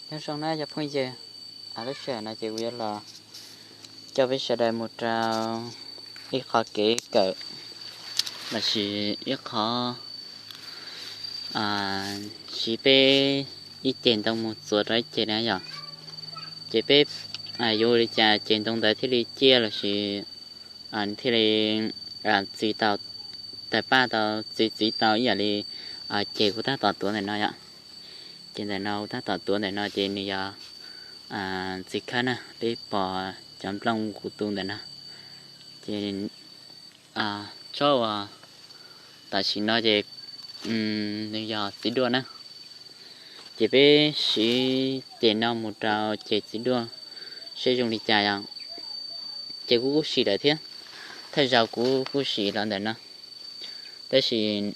Nyob zoo na cov phooj ywg, lub sij hawm no ces kuv yuav los coj peb sawv daws mus rau ib qho kev kawm lossis ib qho siv peb ib ceg ntoo mus txuas rau ib ceg na yom. Ces peb yuav ua li cas ceg ntoo ntawd thiaj li ciaj lossis thiaj li txi tau, tawg paj tau, txi txiv tau ib yam li ceg kuv tab tom tuav ntawm no yom. Ces ntawm no kuv tab tom tuav ntawm no ces nws yog txiv khawb na, peb pom cov nplooj kuv tu ntawm no. Ces tsob uas tam sim no ces nws yog txiv duaj na. Ces peb siv ceg no mus rau ceg txiv duaj seb zoo li cas yom. Ces kuv kuj siv lawm thiab, thawj zaug kuv kuj siv los ntawm no, tab sis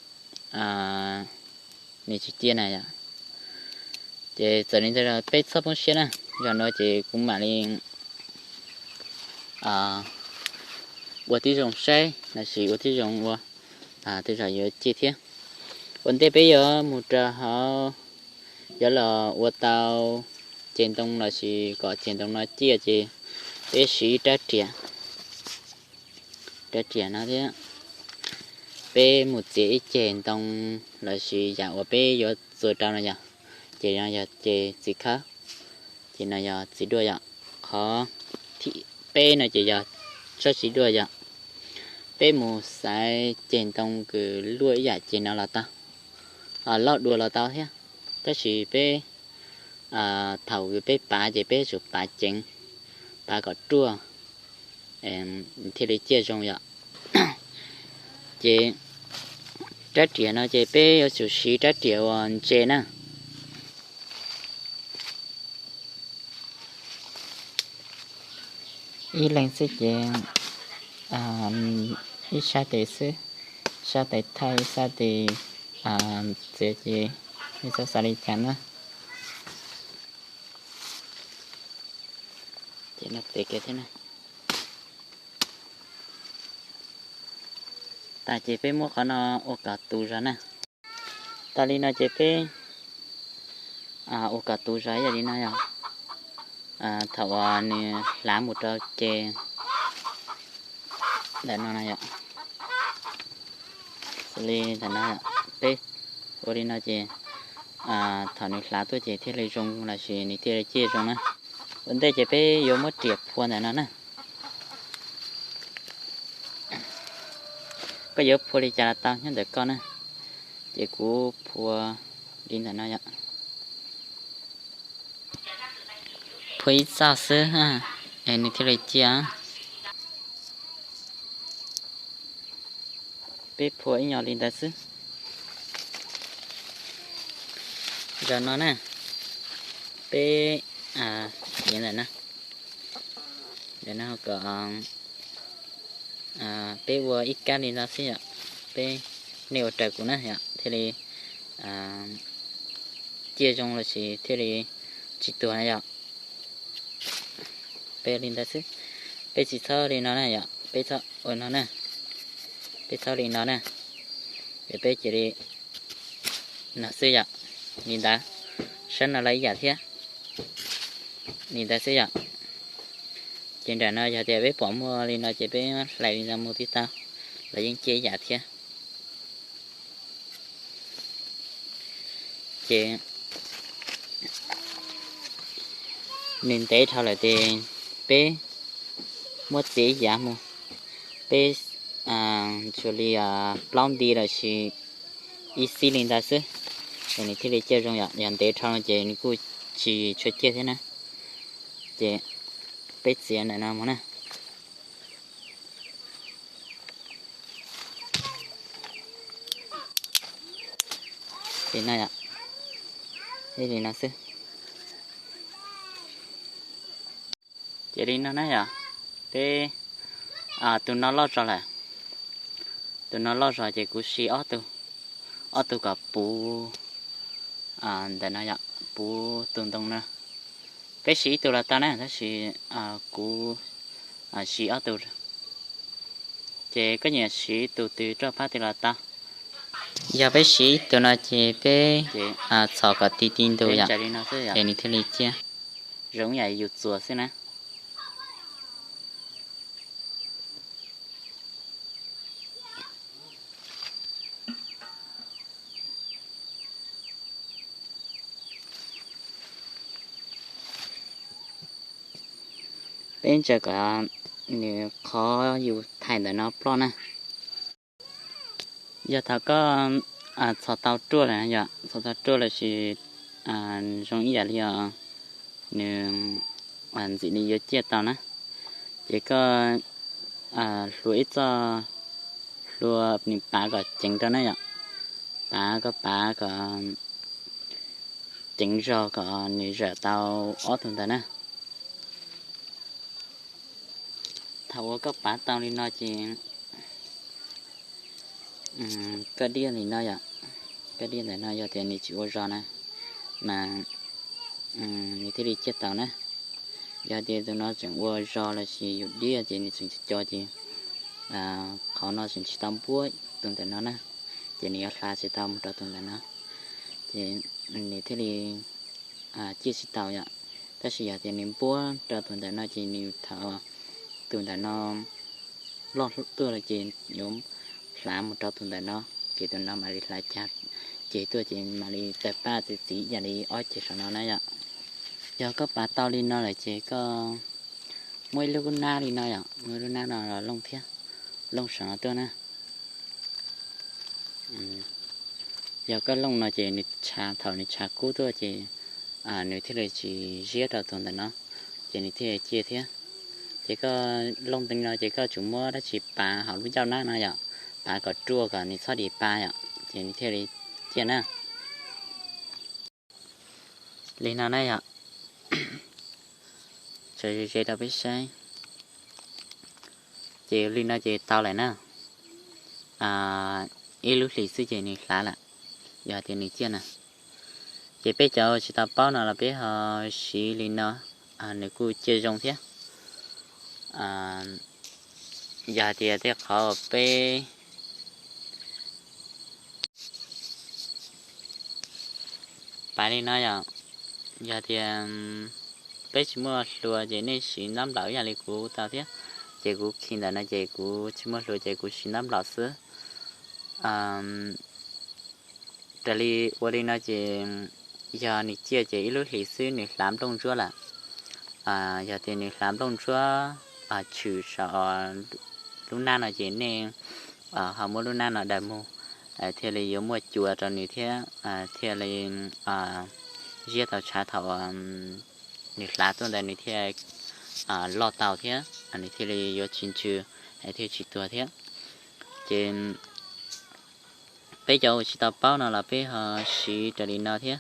nws tsis ciaj na yom. Ces txawm li ntawd los peb txhob poob siab na, zaum no ces kuv mam li ua tib zoo saib lossis ua tib zoo ua, tej zaum yuav ciaj thiab. Ua ntej peb yuav mus rau hauv, yuav los ua tau ceg ntoo lossis kom ceg ntoo no ciaj ces peb siv rab riam, rab riam no thiab. Peb mus txiav ib ceg ntoo lossis yam uas peb yuav txuas rau no yog, ces no yog ceg txiv khawb, ces no yog txiv duaj yom. Qhov thib peb no ces yog tsob txiv duaj yom. Peb mus xaiv ceg ntoo kws luaj ib yam ceg no los tau, loj dua los tau thiab, tab sis peb thaum kws peb pav ces peb tsum pav ceev, pav kom ruaj thiaj li ciaj zoo yom. Ces rab riam no ces peb yuav tsum siv rab riam uas ntse na. Ib leeg xwb ces ib sab tes xwb, sab tes thaij ib sab tes txiav ces ib sab xav li cas na. Ces no tes kiag thiab na. Tas ces peb muab qhov no ua kom tus zog na. Tas li no ces peb ua kom tus zog ib yam li no yog, thaum uas nws hlav mus rau ces ntawm no no yom, xws li ntawm no, peb ua li no ces thaum nws hlav tuaj ces thiaj li zoo lossis nws thiaj li ciaj zoo na. Ua ntej ces peb yuav muab riam phua ntawm no na. Koj yuav phua li cas los tau nyob ntawm koj na. Ces kuv phua li ntawm no yom. Phua ib txoj xwb, es nws thiaj li ciaj. Peb phua ib nyuag li ntawd xwb. Zaum no na, peb, ntawm no, ntawm no kom peb ua ib kab li no xwb yom. Peb, nej ua raws kuv na yom, thiaj li ciaj zoo lossis thiaj li tsis tuag na yom. Peb li ntawd xwb, peb tsis txhob li no na yom, peb txhob ua no na, peb txhob li no na, es peb cia li no xwb yom, li ntawd, sab no los ib yam thiab, li ntawd xwb yom. Ces nram no yog tias peb pom muaj li no ces peb hlais li no mus twb tau, los yeej ciaj ib yam thiab. Ces nws ntev dhau lawm ces peb muab txiav ib yav mus, peb tsuas li plaub nti lossis ib xib li ntawd xwb, es nws thiaj li ciaj zoo yom. Yog ntev dhau no ces nws kuj tsis tshua ciaj thiab na. Ces peb txiav ntawm no mus na. Li no yom, li no xwb. Ces li no na yom, peb, tus no loj zog lawm, tus no loj zog ces kuv siv ob tug, ob tug kom puv ntawm no yom, puv tus ntoo no. Peb siv ib tug los tau na, tab sis kuv siv ob tug. Ces koj nyiam siv tus twg roj phab twg los tau. Yog peb siv tus no ces peb txhos kom ti ti ntug yom, es nws thiaj li ciaj. Zoo yam yus txuas xwb na. Peb ntsaws kom nws qhov yus thaij ntawm no ploj na. Yog thaum koj txhos tau ruaj lawm yom, txhos tau ruaj lawm sis zoo ib yam li os, nws ntxim li yuav ciaj tau na. Ces koj hlua ib txoj hlua, nws pav kom ceev rau na yom, pav koj pav kom ceev zog kom nws zawm tau ob tug ntawd na. Thaum uas koj pav tau li no ces koj diaj li no yom, koj diaj ntawm no yog tias nws tsis ua zog na, mas nws thiaj li ciaj tau na. Yog tias tus no tseem ua zog lossis yus diaj ces nws tseem co co ces qhov no tseem tsis tau npuab tus ntawm no na, ces nws yuav hla tsis tau mus rau tus ntawm no, ces nws thiaj li ciaj tsis tau yom. Tab sis yog tias nws npuab rau tus ntawm no ces nws thaum tus ntawm no loj tuaj lawm ces yuav hlav mus rau tus ntawm no, ces tus no mam li hlav cag ceg tuaj ces mam li tawg paj txi txiv ib yam li ob ceg saum no na yom. Yog koj pav tau li no lawm ces koj muab ib lub nab li no yom, muab ib lub nab no los looj thiab, looj saum no tuaj na. Yog koj looj no ces nws tshav, thaum nws tshav kub tuaj ces nws thiaj li tsis ziab rau tus ntawm no, ces nws thiaj li ciaj thiab. Ces koj looj li no ces koj tsum muab dab tsi pav hauv lub ncauj nab no yom, pav kom ruaj kom nws txhob dim pa yom, ces nws thiaj li ciaj na. Li no na yom, tso ze ze rau peb saib. Ces li no ces tau lawm na. Ib lub hlis xwb ces nws hlav lawm, yog tias nws ciaj na. Ces peb cov tsis tau paub no los peb ho siv li no, nws kuj ciaj zoo thiab. Yog hais tias tej qhov peb pav li no yom, yog tias peb tsis muaj hlua ces nej siv ntab nplaum ib yam li kuv tau thiab. Ces kuv khi ntawm no ces kuv tsis muaj hlua ces kuv siv ntab nplaum xwb. Raws li ua li no ces yog nws ciaj ces ib lub hlis xwb nws hlav nplooj ntsuab lawm. Yog tias nws hlav nplooj ntsuab tshwm saum lub nab no ces nej ho muab lub nab no daws mus, thiaj li yuav muaj cua rau nws thiab, thiaj li ziab tau tshav thaum nws hlav tuaj ntawd nws thiaj loj tau thiab nws thiaj li yuav tsis ntsws, thiaj tsis tuag thiab. Ces peb cov uas tsis tau paub no los peb ho siv raws li no thiab.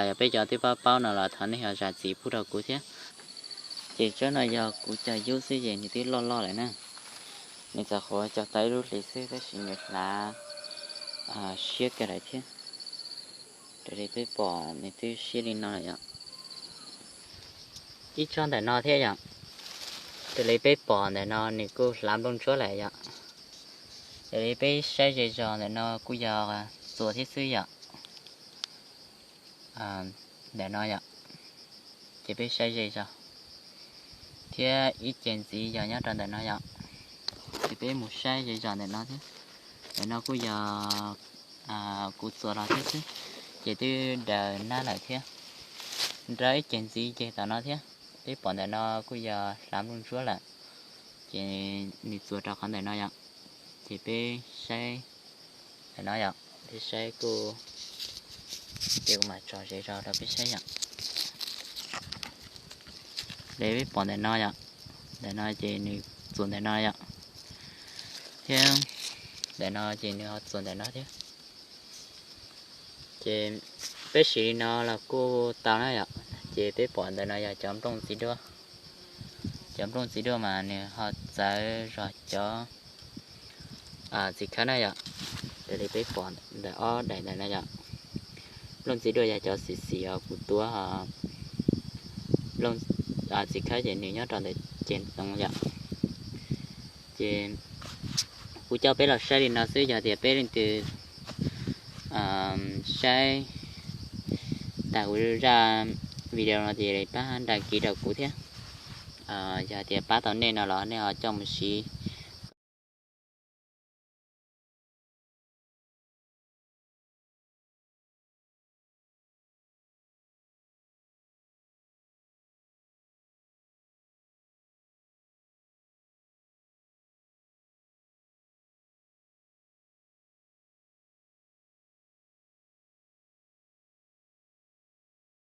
Yog peb cov twb paub paub no los thov nej ho zam txim pub rau kuv thiab. Ces tsob no yog kuv cog yub xwb ces nws twb loj loj lawm na. Nws txawm qhuav cog tau ib lub hlis xwb tab sis nws hlav siab kawg lawm thiab. Raws li peb pom nws twb siab li no lawm yom. Ib tsob ntawm no thiab yom. Raws li peb pom ntawm no nws kuj hlav nplooj ntsuab lawm yom. Raws li peb saib ze zog ntawm no kuj yog txuas thiab xwb yom. Ntawm no yom, ces peb saib ze zog thiab ib ce ntxiv yog nyob rau ntawm no yom. Ces peb mus saib ze zog ntawm no thiab. Ntawm no kuj yog kuv txuas los thiab xwb, ces twb daws nab lawm thiab. Nrog ib ce ntxiv ces tom no thiab, peb pom ntawm no kuj yog hlav nplooj ntsuab lawm. Ces nws txuas rau qhov ntawm no yom. Ces peb saib ntawm no yom, peb saib kuj, ces kuv mam tso ze zog rau peb saib yom. Li peb pom ntawm no yom, ntawm no ces nws txuas ntawm no yom, thiab ntawm no ces nws ho txuas ntawm no thiab. Ces peb siv li no los kuj tau na yom. Ces peb pom ntawm no yog cov nplooj txiv duaj. Cov nplooj txiv duaj mas nws ho txawv zog cov txiv khawb na yom. Raws li peb pom ntawm ob daim ntawm no yom, nplooj txiv duaj yog cov xim xim os, kuv tuav ho txiv khawb ces nws nyob rau ntawm ceg ntoo yom. Ces kuv coj peb los saib li no xwb, yog tias peb leej twg saib tag kuv zaj video no ces pab đăng ký rau kuv thiab. Yog tias pab tau nej no los nej ho coj mus siv